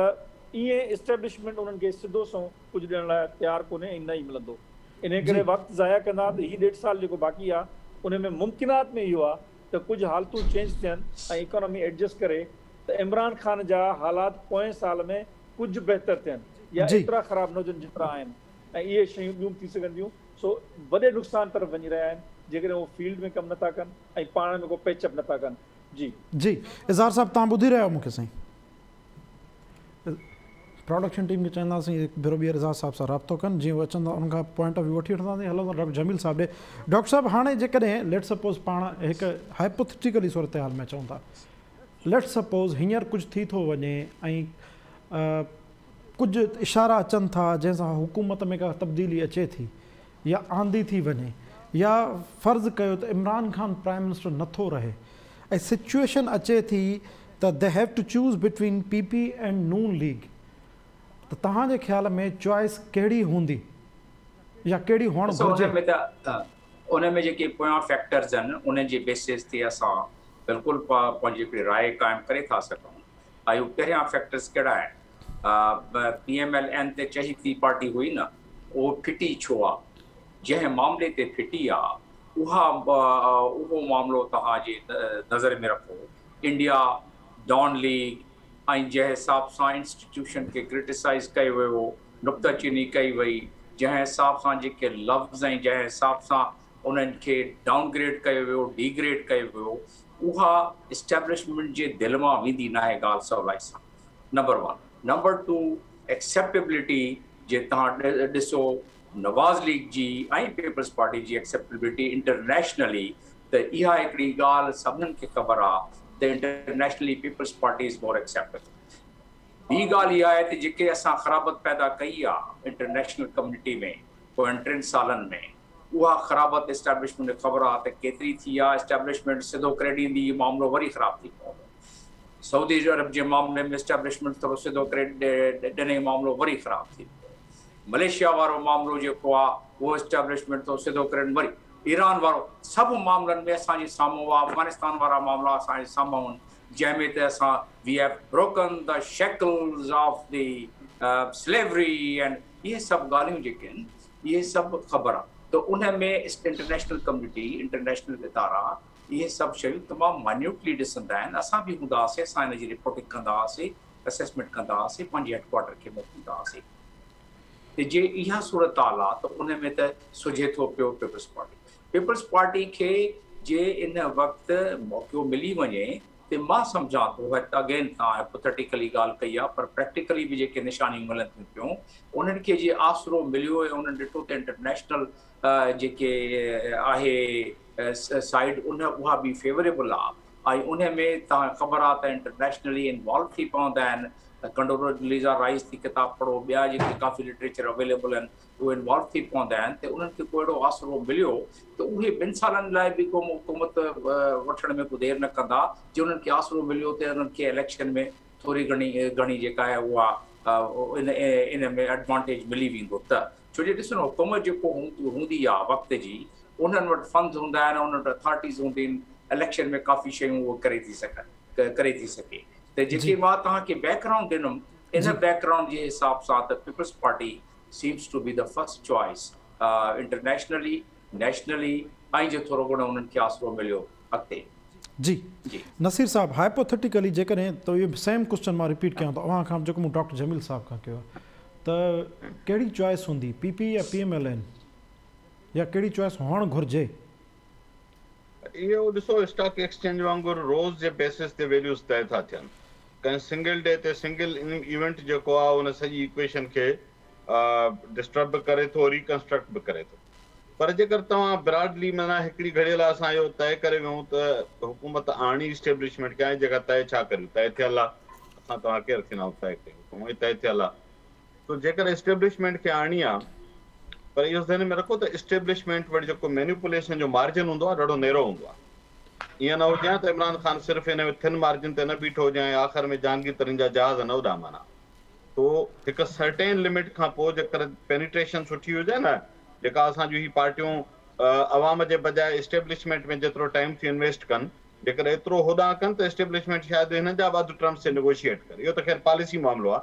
ائين اسٽيبلشمينٽ انهن کي سڌو سنئون ڪجهه ڏيڻ لاء تيار ڪونهي ۽ نه ئي ملندو. انهيء ڪري وقت ضايع ڪندا ته هي ڏيڍ سال جيڪو باقي آ ان ۾ ممڪنات ۾ اهو آ ته ڪجهه حالتون چينج ٿين ۽ ايڪانامي ايڊجسٽ ڪري ته عمران خان جا حالات پوئين سال ۾ ڪجهه بهتر ٿين يا ايترا خراب نه هجن جيترا آهن ۽ اهي شيون ٻيون به ٿي سگهن ٿيون سو وڏي نقصان طرف وڃي رهيا آهن جيڪڏهن هو فيلڊ ۾ ڪم نٿا ڪن ۽ پاڻ ۾ ڪو پيچ اپ نٿا ڪن. جي. جي اظهار صاحب توهان ٻڌي رهيا آهيو مون کي سائين. پراڊڪشن ٽيم کي چونداسين هڪ ڀيرو ٻيهر اظهار صاحب سان رابطو ڪن جيئن هو اچن ته انهن کان پوائنٽ آف ويو وٺي وٺنداسين هلون ٿا ڊاڪٽر جميل صاحب ڏي ڊاڪٽر صاحب هاڻي جيڪڏهن ليٽ سپوز پاڻ هڪ هائپوٿيٽيڪلي صورتحال ۾ اچون ٿا ليٽ سپوز هينئر ڪجهه ٿي ٿو وڃي ۽ ڪجهه اشارا اچن ٿا جنهن سان حڪومت ۾ ڪا تبديلي اچي ٿي يا آندي ٿي وڃي يا فرض ڪيو ته عمران خان پرائم منسٽر نٿو رهي ۽ سچوئيشن اچي ٿي ته they have to choose between P P and Noon league ته توهان جي خيال ۾ چوائس ڪهڙي هوندي يا ڪهڙي هئڻ ڏسو گهرجي؟ ان ۾ ته ان ۾ جيڪي پويان فيڪٽرز آهن انهن جي بيسز تي اسان بلڪل پنهنجي هڪڙي راء قائم ڪري ٿا سگهون ۽ اهي پهريان فيڪٽرز ڪهڙا آهن پي ايم ايل اين تي چهي ٿي پارٽي هئي نه اهو ڦٽي ڇو آ جنهن معاملي تي ڦٽي آ اها اهو معاملو توهان جي نظر ۾ رکو انڊيا ڊان ليگ ۽ جنهن حساب سان انسٽيٽيوشن کي ڪرٽيسائيز ڪيو ويو نڪته چيني ڪئي وئي جنهن حساب سان جيڪي لفظ ۽ جنهن حساب سان انهن کي ڊائون گريڊ ڪيو ويو ڊي گريڊ ڪيو ويو اها اسٽيبلشمينٽ جي دل مان ويندي ناهي ڳالهه سولائي سان نمبر ون نمبر ٽو ايڪسيپٽيبلٽي جي توهان ڏسو نواز ليگ جي ۽ پيپلز پارٽي جي ايڪسيپٽيبلٽي انٽرنيشنلي ته اها هڪڙي ڳالهه سڀنن کي خبر آ ته internationally Peoples Party is more acceptable. ٻي ڳالهه اها آهي ته جيڪي اسان خرابت پيدا ڪئي آهي انٽرنيشنل ڪميونٽي ۾ پوين 3 سالن ۾، اها خرابت اسٽيبلشمينٽ کي خبر آهي ته ڪيتري ٿي آهي. اسٽيبلشمينٽ سڌو ڪري ڏيندي، اهو معاملو وري خراب ٿي پوندو. سعودي عرب جي معاملي ۾ اسٽيبلشمينٽ ٿورو سڌو ڪري ڏني، معاملو وري خراب ٿي پيو. ملائيشيا وارو معاملو جيڪو آهي اهو اسٽيبلشمينٽ ٿورو سڌو ڪري، وري ايران وارو، سڀ معاملن ۾ اسان جي سامهون آهي. افغانستان وارا معاملا اسان جي سامهون آهن، جنهن ۾ ته اسان we have broken the shackles of the slavery and اهي سڀ ڳالهيون جيڪي آهن اهي سڀ خبر آهي ته ان ۾ انٽرنيشنل ڪميونٽي، انٽرنيشنل ادارا اهي سڀ شيون تمام مائنيوٽلي ڏسندا آهن. اسان به هوندا هئاسين، اسان ان جي رپورٽنگ ڪندا هئاسين، اسيسمينٽ ڪندا هئاسين، پنهنجي هيڊ ڪوارٽر کي موڪليندا هئاسين. ته جي اها صورتحال آهي ته ان ۾ ته سجهي ٿو پيو پيپلز پارٽي. پيپلز پارٽي کي جي ان وقت موقعو ملي وڃي ته مان سمجهان ٿو، اگين توهان هائپوٿيٽيڪلي ڳالهه ڪئي آهي پر پريڪٽيڪلي به جيڪي نشانيون ملن ٿيون پيون، انهن کي جي آسرو مليو ۽ انهن ڏٺو ته انٽرنيشنل جيڪي آهي سائيڊ ان اها به فيوريبل آهي ۽ ان ۾ توهان خبر آهي ته انٽرنيشنلي انوالو ٿي پوندا آهن. ڪنڊوليزا رائس ٿي ڪتاب پڙهو، ٻيا جيڪي ڪافي لٽريچر اويليبل آهن اهي انوالو ٿي پوندا آهن ته انهن کي ڪو اهڙو آسرو مليو ته اهي 2 سالن لاء به ڪو حڪومت وٺڻ ۾ ڪو دير نه ڪندا. جي انهن کي آسرو مليو ته انهن کي اليڪشن ۾ ٿوري گهڻي جيڪا آهي اها ان ۾ ايڊوانٽيج ملي ويندو. ته ڇو جو ڏسو حڪومت جيڪو هوندي آهي وقت جي، انهن وٽ فنڊز هوندا آهن، انهن وٽ اٿارٽيز هونديون آهن، اليڪشن ۾ ڪافي شيون اهو ڪري ٿي سگهن، ڪري ٿي سگهي. ته جيڪي مان توهان کي بيڪ گرائونڊ ڏنم، ان بيڪ گرائونڊ جي حساب سان ته Peoples Party seems to be the first choice internationally, nationally ۽ جي ٿورو گهڻو انهن کي آسرو مليو اڳتي. جي نصير صاحب، هائپوٿيٽيڪلي جيڪڏهن ته اهو سيم ڪوسچن مان رپيٽ ڪيان ٿو اوهان کان جيڪو مون ڊاڪٽر جميل صاحب کان ڪيو آهي ته ڪهڙي چوائس هوندي پي پي يا پي ايم ايل اين، يا ڪهڙي چوائس هئڻ گهرجي؟ اهو ڏسو اسٽاڪ ايڪسچينج وانگر روز جي بيسس تي ويليوز طئي ٿا ٿين. ڪنهن سنگل ڊي تي سنگل ايونٽ جيڪو آهي ان سڄي ايڪويشن کي ڊسٽرب به ڪري ٿو، ريڪنسٽرڪٽ به ڪري ٿو. پر جيڪر توهان براڊلي معنيٰ هڪڙي گهڙيء لاء اسان اهو طئي ڪري ويهون ته حڪومت آڻي اسٽيبلشمينٽ کي آهي جيڪا طئي ڇا ڪريون، طئي ٿيل آهي، اسان توهان ڪير ٿيندا آهيون طئي ڪيون، هونئن ئي طئي ٿيل آهي. سو جيڪر اسٽيبلشمينٽ کي آڻڻي آ پر اهو ذهن ۾ رکو ته اسٽيبلشمينٽ وٽ جيڪو مينيپوليشن جو مارجن هوندو آ ڏاڍو نيرو هوندو آ. ائين نه هجي ها ته عمران خان صرف ان ٿن مارجن تي نه بيٺو هجي ۽ آخر ۾ جهانگير ترين جا جهاز نه اڏامن ها. سو هڪ سرٽين لمٽ کان پوء جيڪر پينيٽريشن سٺي هجي نه جيڪا اسان جون هي پارٽيون عوام جي بجاء اسٽيبلشمينٽ ۾ جيترو ٽائيم ٿيون انويسٽ ڪن جيڪر ايترو هوڏانهن ڪن ته اسٽيبلشمينٽ شايد هنن جا به اڌ ٽرمز تي نيگوشيئيٽ ڪري. اهو ته خير پاليسي معاملو آ.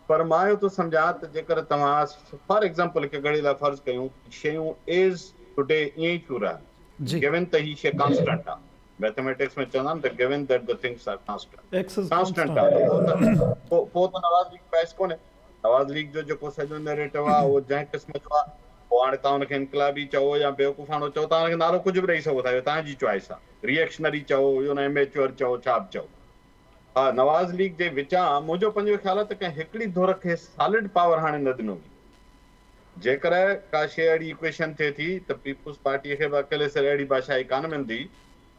پر مان اهو ٿو سمجهان ته جيڪر توهان فار ايگزامپل هڪ گهڙي لاء فرض ڪيون ته شيون ايز ٽوڊي ائين ئي ٿيون رهن گيون ته هي شيء ڪانسٽنٽ آ ميٿميٽڪس ۾ چوندا آهن ته given that the things are constant constant آ ته پوء ته نواز ليگ چوائس ڪونهي. نواز ليگ جو جيڪو سڄو نيريٽو آ اهو جنهن قسم جو آ پوء هاڻي توهان ان کي انقلابي چئو يا بيوقوفاڻو چئو توهان ان کي نالو ڪجهه به ڏئي سگهو ٿا اهو توهان جي چوائس آ ريئيڪشنري چئو يا اميچوئر چئو ڇا به چئو. ها نواز ليگ جي وچان منهنجو پنهنجو خيال آهي ته ڪنهن هڪڙي ڌر کي سالڊ پاور هاڻي نه ڏنو وڃي. جيڪڏهن ڪا شيء اهڙي ايڪويشن ٿئي ٿي ته پيپلز پارٽيء کي به اڪيلي سر اهڙي بادشاهي ڪانه ملندي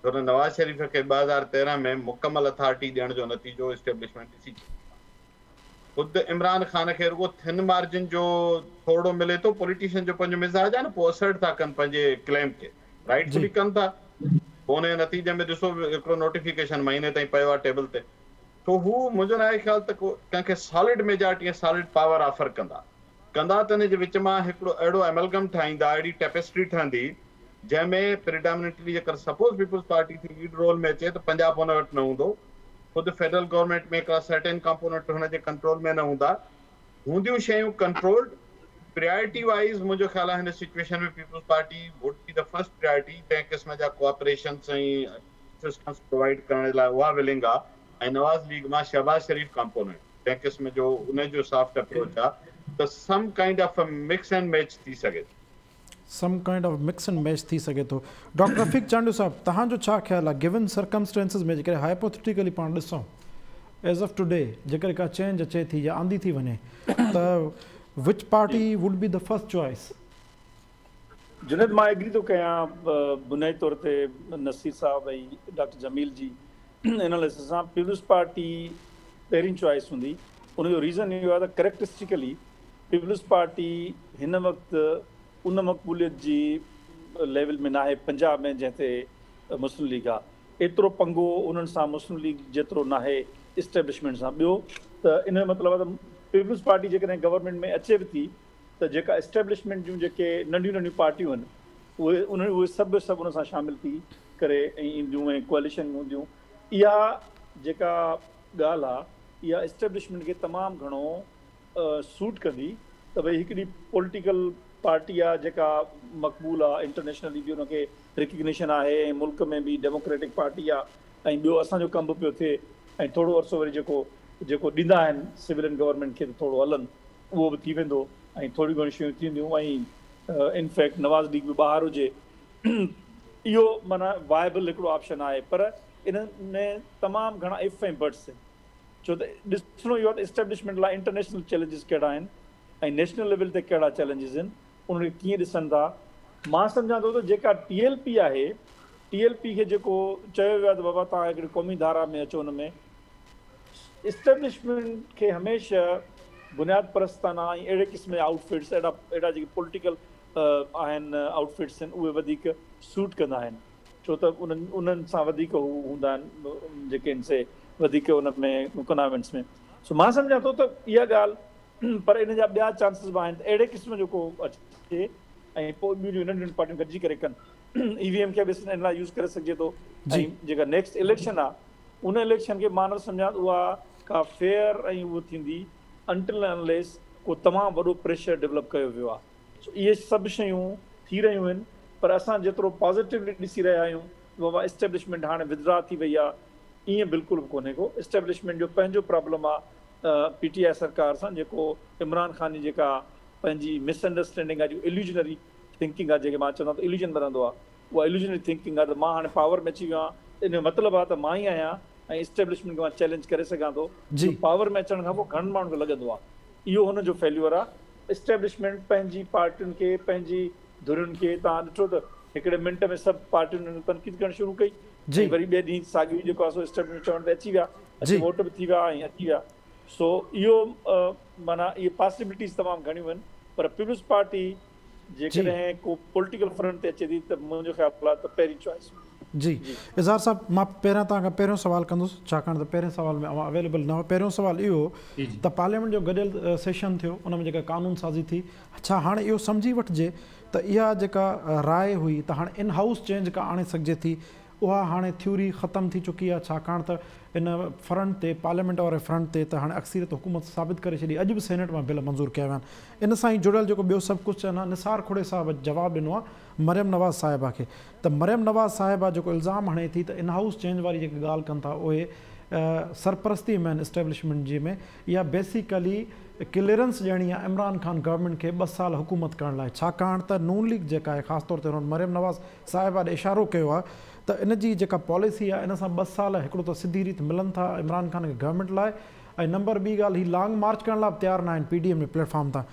ڇو ته نواز شريف کي 2013 ۾ مڪمل اٿارٽي ڏيڻ جو نتيجو اسٽيبلشمينٽ ڏسي چڪي آهي. خود عمران خان کي رڳو ٿن مارجن جو ٿورڙو ملي ٿو، پوليٽيشن جو پنهنجو مزاج آهي نه پوء اسرٽ ٿا ڪن پنهنجي ڪليم کي رائٽفلي ڪن ٿا. پوء ان جي نتيجي ۾ ڏسو هڪڙو نوٽيفڪيشن مهيني تائين پيو آهي ٽيبل تي. سو هو منهنجو ناهي خيال ته ڪو ڪنهن کي solid majority ۽ solid power offer ڪندا. ڪندا ته ان جي وچ مان هڪڙو اهڙو ايملگم ٺاهيندا، اهڙي ٽيپسٽري ٺهندي جنهن ۾ پريڊامننٽلي جيڪر سپوز پيپلز پارٽي ٿي ليڊ رول ۾ اچي ته پنجاب هن وٽ نه هوندو، خود فيڊرل گورنمينٽ ۾ هڪڙا سرٽين ڪمپوننٽ هن جي ڪنٽرول ۾ نه هوندا. هونديون شيون ڪنٽرولڊ. پريارٽي وائيز منهنجو خيال آهي هن situation ۾ Peoples Party would be the first priority جنهن قسم جا ڪوآپريشنس ۽ اسسٽنس پرووائيڊ ڪرڻ جي لاء اها ولنگ آهي ۽ نواز ليگ مان شهباز شريف ڪمپوننٽ جنهن قسم جو ان جو سافٽ اپروچ آهي ته some kind of mix and match ٿي سگهي ٿو. Some kind of mix and match ٿي سگهي ٿو. ڊاڪٽر رفيق چانڊيو صاحب توهان جو ڇا خيال آهي گيون سرڪمسٽينسز ۾ جيڪڏهن هائپوٿيٽيڪلي پاڻ ڏسون ايز آف ٽوڊي جيڪڏهن ڪا چينج اچي ٿي يا آندي ٿي وڃي ته which party would be the first choice? Junaid مان ايگري ٿو ڪيان بنيادي طور تي نصير صاحب ۽ ڊاڪٽر جميل جي ايناليسس سان پيپلز پارٽي پهرين چوائس هوندي. ان جو ريزن اهو آهي ته ڪريڪٽرسٽڪلي پيپلز پارٽي هن وقت ان مقبوليت جي ليول ۾ ناهي پنجاب ۾ جنهن تي مسلم ليگ آهي. ايترو پنگو انهن سان مسلم ليگ جيترو ناهي اسٽيبلشمينٽ سان. ٻيو ته ان جو مطلب آهي ته پيپلز پارٽي جيڪڏهن گورنمينٽ ۾ اچي به ٿي ته جيڪا اسٽيبلشمينٽ جون جيڪي ننڍيون ننڍيون پارٽيون آهن اهي اهي سڀ سڀ ان سان شامل ٿي ڪري ۽ اينديون ۽ ڪوئليشن ۾ هونديون. اها جيڪا ڳالهه آهي اها اسٽيبلشمينٽ کي تمام گهڻو سوٽ ڪندي ته ڀئي هڪڙي پوليٽيڪل پارٽي آهي جيڪا مقبول آهي، انٽرنيشنلي به ان کي ريڪگنيشن آهي ۽ ملڪ ۾ به ڊيموڪريٽڪ پارٽي آهي ۽ ٻيو اسان جو ڪم به پيو ٿئي ۽ ٿورو عرصو وري جيڪو جيڪو ڏيندا آهن سولين گورنمينٽ کي ته ٿورو هلن اهو به ٿي ويندو ۽ ٿوريون گهڻيون شيون ٿينديون ۽ انفيڪٽ نواز ليگ به ٻاهر هجي. اهو معنيٰ وائبل هڪڙو آپشن آهي پر ان ۾ تمام گهڻا if ۽ buts آهن ڇو ته ڏسڻو اهو آهي ته اسٽيبلشمينٽ لاء انٽرنيشنل چئلينجز ڪهڙا آهن ۽ نيشنل ليول تي ڪهڙا چئلينجز آهن انهن کي ڪيئن ڏسن ٿا. مان سمجهان ٿو ته جيڪا ٽي ايل پي آهي ٽي ايل پي کي جيڪو چيو ويو آهي ته بابا توهان هڪڙي قومي ڌارا ۾ اچو ان ۾ اسٽيبلشمينٽ کي هميشه بنياد پرستانه ۽ اهڙي قسم جا آئوٽ فٽس اهڙا اهڙا جيڪي پوليٽيڪل آهن آئوٽ فٽس آهن اهي وڌيڪ سوٽ ڪندا آهن ڇو ته انهن انهن سان وڌيڪ هو هوندا آهن جيڪي ان سي وڌيڪ ان ۾ ڪناوينس ۾ سو مان سمجهان ٿو ته اها ڳالهه پر ان جا ٻيا چانسز به آهن ته اهڙي قسم جو ڪو اچي ۽ پوء ٻيون ننڍيون ننڍيون پارٽيون گڏجي ڪري ڪن اي وي ايم کي به ان لاء يوز ڪري سگهجي ٿو ۽ جيڪا نيڪسٽ اليڪشن آهي ان اليڪشن کي مان نه سمجهان ته اها ڪا فيئر ۽ اهو ٿيندي انٽل ۽ انليس ڪو تمام وڏو پريشر ڊولپ ڪيو ويو آهي. سو اهي سڀ شيون ٿي رهيون آهن پر اسان جيترو پازيٽولي ڏسي رهيا آهيون ته بابا اسٽيبلشمينٽ هاڻي ودرا ٿي وئي آهي ائين بلڪل به ڪونهي ڪو. اسٽيبلشمينٽ جو پنهنجو پرابلم آهي پي ٽي آء سرڪار سان جيڪو عمران خان جي جيڪا پنهنجي مس انڊرسٽينڊنگ آهي جيڪو اليوجنري ٿنڪنگ آهي جنهن کي مان چوندو آهيان ته اليوجن بنندو آهي اها اليوجنري ٿنڪنگ آهي ته مان هاڻي پاور ۾ اچي ويو آهيان ته ان جو مطلب آهي ته مان ئي آهيان ۽ اسٽيبلشمينٽ کي مان چئلينج ڪري سگهان ٿو. اهو پاور ۾ اچڻ کان پوء گهڻن ماڻهن کي لڳندو آهي. اهو هن جو فيليور آهي. اسٽيبلشمينٽ پنهنجي پارٽين کي پنهنجي ڌرين کي توهان ڏٺو ته هڪڙي منٽ ۾ سڀ پارٽين هن تي تنقيد ڪرڻ شروع ڪئي ۽ وري ٻئي ڏينهن ساڳيو ئي جيڪو آهي سو اسٽيبلشمينٽ چوڻ تي اچي ويا اچي ووٽ به ٿي ويا ۽ اچي ويا. سو اهو معنيٰ اهي پاسيبلٽيز تمام گهڻيون آهن پر پيپلز پارٽي جيڪڏهن ڪو پوليٽيڪل فرنٽ تي اچي ٿي ته منهنجو خيال آهي ته پهرين چوائس هوندي. جي اظهار صاحب مان پهريان توهان کان پهريون سوال ڪندس ڇاڪاڻ ته پهرين سوال ۾ اوهان اويليبل نه هئا پهريون سوال اهو ته پارليامينٽ جو گڏيل سيشن ٿيو ان ۾ جيڪا قانون سازي ٿي ڇا هاڻي اهو سمجهي وٺجي ته اها جيڪا راء هئي ته هاڻي ان هائوس چينج ڪا آڻي سگهجي ٿي اها هاڻي ٿيوري ختم ٿي چڪي آهي ڇاڪاڻ ته ان فرنٽ تي پارليامينٽ واري فرنٽ تي ته هاڻي اڪثريت حڪومت ثابت ڪري ڇڏي اڄ به سينيٽ مان بل منظور ڪيا ويا آهن ان سان ئي جڙيل جيڪو ٻيو سب ڪوئسچن آهي نثار کهڙي صاحب جواب ڏنو آهي مريم نواز صاحبه کي ته مريم نواز صاحبه جيڪو الزام هڻي ٿي ته ان هائوس چينج واري جيڪي ڳالهه ڪن ٿا اهي سرپرستي ۾ آهن اسٽيبلشمينٽ جي ۾ اها بيسيڪلي ڪليئرنس ڏيڻي آهي عمران خان گورنمينٽ کي ٻه سال حڪومت ڪرڻ لاء ڇاڪاڻ ته نون ليگ جيڪا آهي خاص طور تي هنن مريم نواز صاحبه ڏي اشارو ڪيو آهي ته ان جي جيڪا پاليسي آهي ان سان ٻه سال هڪڙو ته سڌي ريت ملن ٿا عمران خان کي گورنمينٽ لاء ۽ نمبر ٻي ڳالهه هي لانگ مارچ ڪرڻ لاء به تيار ناهن پي ڊي ايم جي پليٽ فارم تان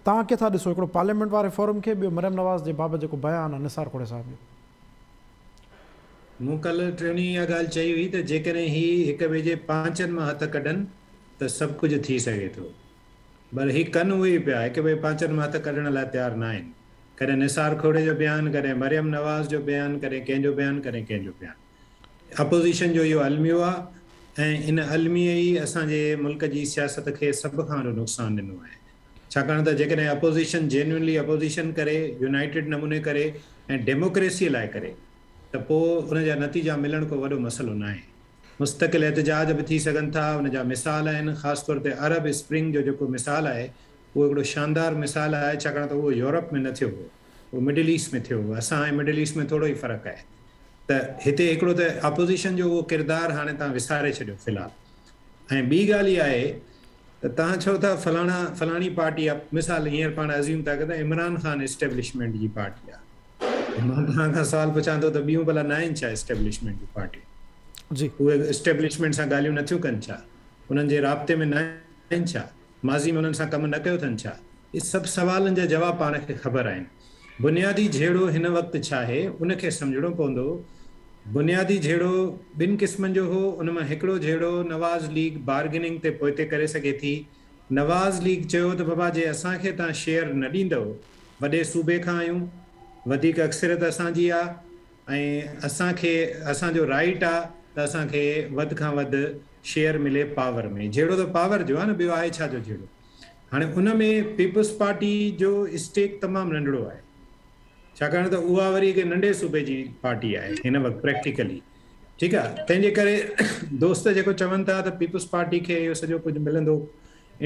توهان ڪيئن ٿا ڏسو هڪڙو پارليامينٽ واري فورم کي ٻيو مريم نواز جي بابت جيڪو بيان آهي نثار کهڙي صاحب جو. مون ڪلهه ٽيون ڏينهن اها ڳالهه چئي هئي ته جيڪڏهن هي هڪ ٻئي جي پانچن مان هٿ ڪڍن ته سڀ ڪجهه ٿي سگهي ٿو. پر هي ڪن اهي ئي پيا هڪ ٻئي پانچن مان هٿ ڪڍڻ لاء تيار ناهن. ڪڏهن نثار کهڙي جو بيان، ڪڏهن مريم نواز جو بيان، ڪڏهن ڪنهن جو بيان، ڪڏهن ڪنهن جو بيان. اپوزيشن جو اهو الميو آ ۽ ان الميي ئي اسان جي ملڪ جي سياست کي سڀ کان وڏو نقصان ڏنو آهي. ڇاڪاڻ ته جيڪڏهن اپوزيشن جينوئنلي اپوزيشن ڪري، يونائيٽيڊ نموني ڪري ۽ ڊيموڪريسي لاء ڪري ته پوء ان جا نتيجا ملڻ ڪو وڏو مسئلو ناهي. مستقل احتجاج به ٿي سگهن ٿا، ان جا مثال آهن، خاص طور تي عرب اسپرنگ جو جيڪو مثال آهي اهو هڪڙو شاندار مثال آهي ڇاڪاڻ ته اهو يورپ ۾ نه ٿيو هو، اهو مڊل ايسٽ ۾ ٿيو هو، اسان ۽ مڊل ايسٽ ۾ ٿورو ئي فرق آهي ته هتي هڪڙو ته اپوزيشن جو اهو ڪردار هاڻي توهان وساري ڇڏيو في الحال ۽ ٻي ڳالهه اها آهي ته توهان چئو ٿا فلاڻا فلاڻي پارٽي آهي مثال هينئر پاڻ ازيوم ٿا ڪيون ته عمران خان اسٽيبلشمينٽ جي پارٽي آهي مان توهان کان سوال پڇان ٿو ته ٻيون ڀلا ناهن ڇا اسٽيبلشمينٽ جون پارٽيون؟ جي. اهي اسٽيبلشمينٽ سان ڳالهيون نٿيون ڪن ڇا؟ انهن جي رابطي ۾ ناهن ڇا؟ ماضي ۾ انهن سان ڪم نه ڪيو اٿن ڇا؟ اهي سڀ سوالن جا جواب پاڻ کي خبر آهن. بنيادي جهيڙو هن وقت ڇا آهي، ان کي سمجهڻو پوندو. بنيادي جهيڙو ٻن قسمن جو هو، ان مان هڪڙو جهيڙو نواز ليگ بارگيننگ تي پوئتي ڪري سگهي ٿي. نواز ليگ چيو ته بابا جي اسان کي توهان شيئر نه ڏيندؤ، وڏي صوبي کان آهيون، وڌيڪ اڪثريت اسان جي آ ۽ اسان کي اسان جو رائيٽ آ ته اسان کي وڌ کان وڌ شيئر ملي پاور ۾. جهيڙو ته پاور جو آ نه، ٻيو آهي ڇا جو جهيڙو؟ هاڻي ان ۾ پيپلز پارٽي جو اسٽيڪ تمام ننڍڙو آهي. ڇاڪاڻ ته اها وري هڪ ننڍي صوبي جي پارٽي آهي هن وقت پريڪٽيڪلي ٺيڪ آهي تنهن جي ڪري دوست جيڪو چون ٿا ته پيپلز پارٽي کي اهو سڄو ڪجهه ملندو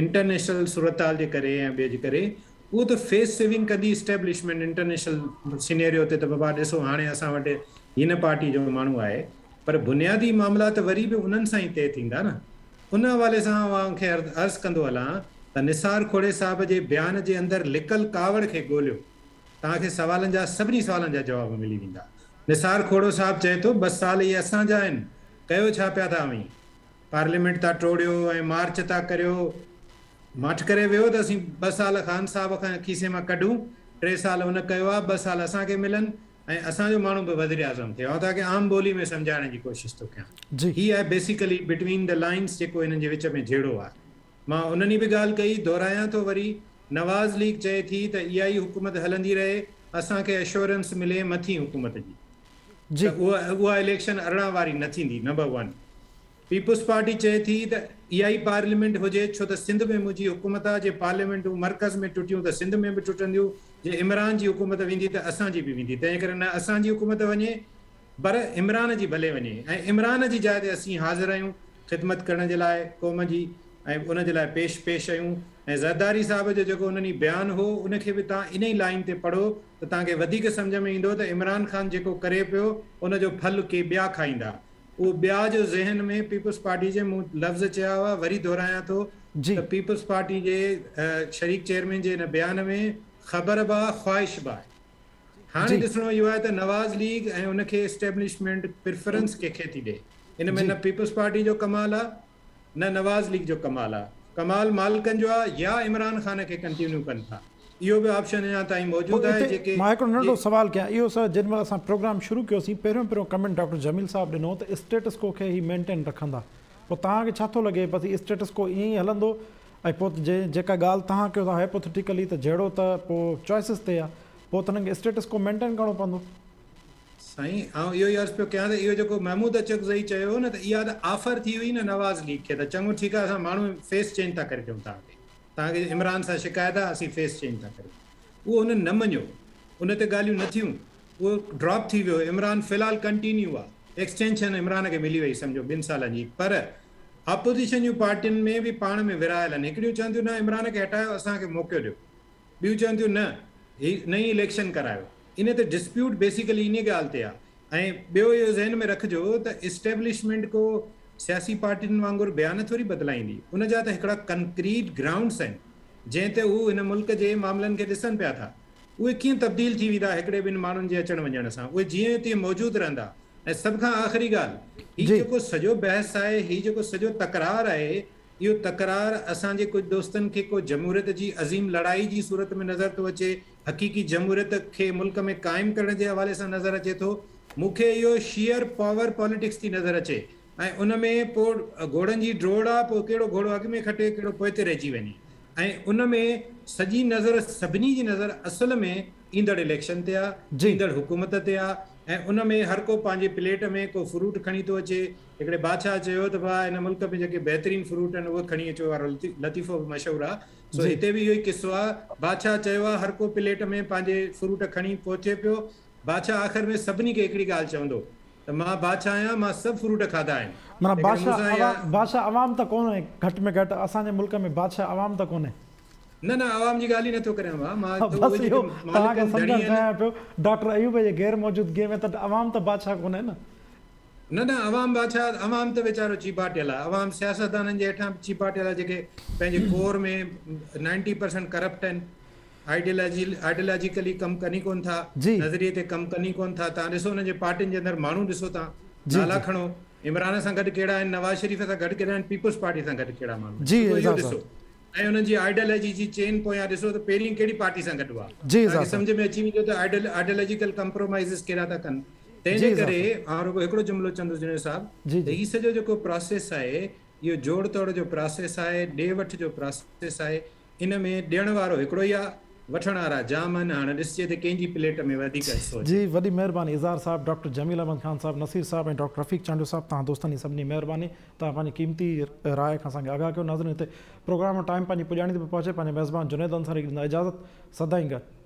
انٽرنيشنل صورتحال جي ڪري ۽ ٻئي جي ڪري اهو ته فيس سيونگ ڪندي اسٽيبلشمينٽ انٽرنيشنل سينيريو تي ته بابا ڏسو هاڻي اسان وٽ هن پارٽي جو ماڻهو آهي پر بنيادي معاملا ته وري به انهن سان ئي طئي ٿيندا نه ان حوالي سان اوهان کي عرض ڪندو هلان ته نثار کوڙي صاحب جي بيان جي اندر لڪل ڪاوڙ کي ڳوليو توهان کي سوالن جا سڀني سوالن جا جواب ملي ويندا. نثار کوڙو صاحب چئي ٿو ٻه سال اهي اسان جا آهن، ڪيو ڇا پيا ٿا اوهين؟ پارليامينٽ ٿا ٽوڙيو ۽ مارچ ٿا ڪريو. ماٺ ڪري ويهو ته اسين ٻه سال خان صاحب کان کيسي مان ڪڍون، ٽي سال ان ڪيو آهي، ٻه سال اسان کي ملن ۽ اسان جو ماڻهو به وزيراعظم ٿئي. آئون توهان کي عام ٻولي ۾ سمجهائڻ جي ڪوشش ٿو ڪيان. هي آهي بيسيڪلي بٽوين the lines جيڪو هنن جي وچ ۾ جهيڙو آهي. مان ان ڏينهن به ڳالهه ڪئي، دهرايان ٿو وري، نواز ليگ چئي ٿي ته اها ئي حڪومت هلندي رهي، اسان کي اشورنس ملي مٿين حڪومت جي ته اها اليڪشن 18 واري نه ٿيندي، نمبر ون. پيپلز پارٽي چئي ٿي ته اها ئي پارليامينٽ هجي ڇو ته سنڌ ۾ منهنجي حڪومت آ، جي پارليامينٽون مرڪز ۾ ٽٽيون ته سنڌ ۾ به ٽٽنديون، جي عمران جي حڪومت ويندي ته اسان جي به ويندي، تنهن ڪري نه اسان جي حڪومت وڃي پر عمران جي ڀلي وڃي ۽ عمران جي جاء تي اسين حاضر آهيون خدمت ڪرڻ جي لاء قوم جي ۽ ان جي لاء پيش پيش آهيون ۽ زرداري صاحب جو جيڪو ان ڏينهن بيان هو ان کي به توهان انهي لائين تي پڙهو ته توهان کي وڌيڪ سمجهه ۾ ايندو ته عمران خان جيڪو ڪري پيو ان جو ڦل ڪي ٻيا کائيندا اهو ٻيا جو ذهن ۾ پيپلز پارٽي جي مون لفظ چيا هئا وري دهرايان ٿو ته پيپلز پارٽي جي شريڪ چيئرمين جي ان بيان ۾ خبر به آهي خواهش به آهي. هاڻي ڏسڻو اهو آهي ته نواز ليگ ۽ ان کي اسٽيبلشمينٽ پريفرنس ڪنهن کي ٿي ڏئي. ان ۾ نه پيپلز پارٽي جو ڪمال آهي نه نواز ليگ جو ڪمال آهي. ڪمال مالڪن جو آهي يا عمران خان کي ڪنٽينيو ڪن ٿا. اهو به آپشن اڃا تائين موجود آهي جيڪي. مان هڪڙو ننڍڙو سوال ڪيان اهو سر جيڏي مهل اسان پروگرام شروع ڪيوسين پهريون پهريون ڪمينٽ ڊاڪٽر جميل صاحب ڏنو ته اسٽيٽس ڪو کي هي مينٽين رکندا پوء توهان کي ڇا ٿو لڳي بس هي اسٽيٽس ڪو ائين ئي هلندو ۽ پوء جيڪا ڳالهه توهان ڪيو ٿا هائپوٿيٽيڪلي ته جهيڙو ته پوء چوائسز تي آ پوء ته هنن کي اسٽيٽس ڪو مينٽين ڪرڻو پوندو. سائين آئون اهو ئي عرض پيو ڪيان ته اهو جيڪو محمود اچڪزئي چيو هو نه ته اها ته آفر ٿي هئي نه نواز ليگ کي ته چڱو ٺيڪ آ اسان ماڻهو فيس چينج ٿا ڪري ڏيون توهان کي توهان کي عمران سان شڪايت آ اسين فيس چينج ٿا ڪري ڏيون اهو هنن نه مڃيو ان تي ڳالهيون نه ٿيون اهو ڊراپ ٿي ويو عمران في الحال ڪنٽينيو آ ايڪسٽينشن عمران کي ملي وئي سمجهو ٻن سالن جي پر اپوزيشن جون پارٽين ۾ به پاڻ ۾ ورهايل آهن هڪڙيون چون ٿيون نه عمران کي هٽايو اسان کي موقعو ڏيو ٻيون چون ٿيون نه هي نئين اليڪشن ڪرايو ان تي ڊسپيوٽ بيسيڪلي انهي ڳالهه تي آ ۽ ٻيو اهو ذهن ۾ رکجو ته اسٽيبلشمينٽ ڪو سياسي پارٽين وانگر بيان ٿوري بدلائيندي ان جا ته هڪڙا ڪنڪريٽ گرائونڊس آهن جنهن تي هو هن ملڪ جي معاملن کي ڏسن پيا ٿا اهي ڪيئن تبديل ٿي ويندا هڪڙي ٻن ماڻهن جي اچڻ وڃڻ سان اهي جيئن جو تيئن موجود رهندا ۽ سڀ کان آخري ڳالهه هي جيڪو سڄو بحث آهي هي جيڪو سڄو تڪرار آهي اهو تڪرار اسان جي ڪجهه دوستن کي ڪو جمهوريت جي عظيم لڙائي جي صورت ۾ نظر ٿو اچي حقيقي جمهوريت کي ملڪ ۾ قائم ڪرڻ جي حوالي سان نظر اچي ٿو مون کي اهو شيئر پاور پاليٽڪس ٿي نظر اچي ۽ ان ۾ پوء گهوڙن جي ڊوڙ آ پوء ڪهڙو گهوڙو اڳ ۾ کٽي ڪهڙو پوئتي رهجي وڃي ۽ ان ۾ سڄي نظر سڀني جي نظر اصل ۾ ايندڙ اليڪشن تي آ ايندڙ حڪومت تي آ ۽ ان ۾ هر ڪو پنهنجي پليٽ ۾ ڪو فروٽ کڻي ٿو اچي هڪڙي بادشاهه چيو ته ڀاء هن ملڪ ۾ جيڪي بهترين فروٽ آهن اهي کڻي اچو وارو لطيفو به مشهور آ سو هتي به اهو ئي قصو آ بادشاهه چيو آ هر ڪو پليٽ ۾ پنهنجي فروٽ کڻي پهچي پيو بادشاهه آخر ۾ سڀني کي هڪڙي ڳالهه چوندو ته مان بادشاهه آهيان، مان سڀ فروٽ کاڌا آهن. معنيٰ بادشاهه بادشاهه عوام ته ڪونهي، گهٽ ۾ گهٽ اسان جي ملڪ ۾ بادشاهه عوام ته ڪونهي. نه نه عوام جي ڳالهه ئي نه ٿو ڪريان ڀاء، مان ته بس اهي اهو جيڪي توهان مالڪ کي آهن ڌڻي سمجهڻ آهن. چاهيان پيو، ڊاڪٽر ايوب جي غير موجودگيء ۾ ته عوام ته بادشاهه ڪونهي نه. نه نه عوام بادشاهه، عوام ته ويچارو چيڀاٽيل آهي، عوام سياستدانن جي هيٺان به چيڀاٽيل آهي جيڪي پنهنجي ڪور ۾ نائنٽي پرسنٽ ڪرپٽ آهن. آئيڊيالاجي آئيڊيالاجيڪلي ڪم ڪن ئي ڪون ٿا نظريي تي ڪم ڪن ئي ڪون ٿا توهان ڏسو انهن جي پارٽين جي اندر ماڻهو ڏسو توهان نالا کڻو عمران سان گڏ ڪهڙا آهن نواز شريف سان گڏ ڪهڙا آهن پيپلز پارٽي سان گڏ ڪهڙا ماڻهو آهن اهو ڏسو ۽ انهن جي آئيڊيالاجي جي چين پويان ڏسو ته پهرين ڪهڙي پارٽي سان گڏ هئا توهان کي سمجهه ۾ اچي ويندو ته آئيڊيالاجيڪل ڪمپرومائيزز ڪهڙا ٿا ڪن. تنهن جي ڪري آئون رڳو هڪڙو جملو چوندس جنيد صاحب ته هي سڄو جيڪو پراسيس آهي اهو جوڙ توڙ جو پراسيس آهي، ڏي وٺ جو پراسيس آهي، ان ۾ ڏيڻ وارو هڪڙو ئي آ، وٺڻ وارا جام آهن، هاڻ ڏسجي ته ڪنهن جي پليٽ ۾ وڌيڪ حصو اچي جي ٿو. وڏي مهرباني اظهار صاحب، ڊاڪٽر جميل احمد خان صاحب، نصير صاحب ۽ ڊاڪٽر رفيق چانڊيو صاحب توهان دوستن جي سڀني مهرباني توهان پنهنجي قيمتي راء کان اسان کي آگاهه ڪيو. ناظرين هتي پروگرام جو ٽائيم پنهنجي پڄاڻي تي پيو پهچي پنهنجي ميزبان جنيد انصاري کي ڏيندا اجازت سدائين گڏ.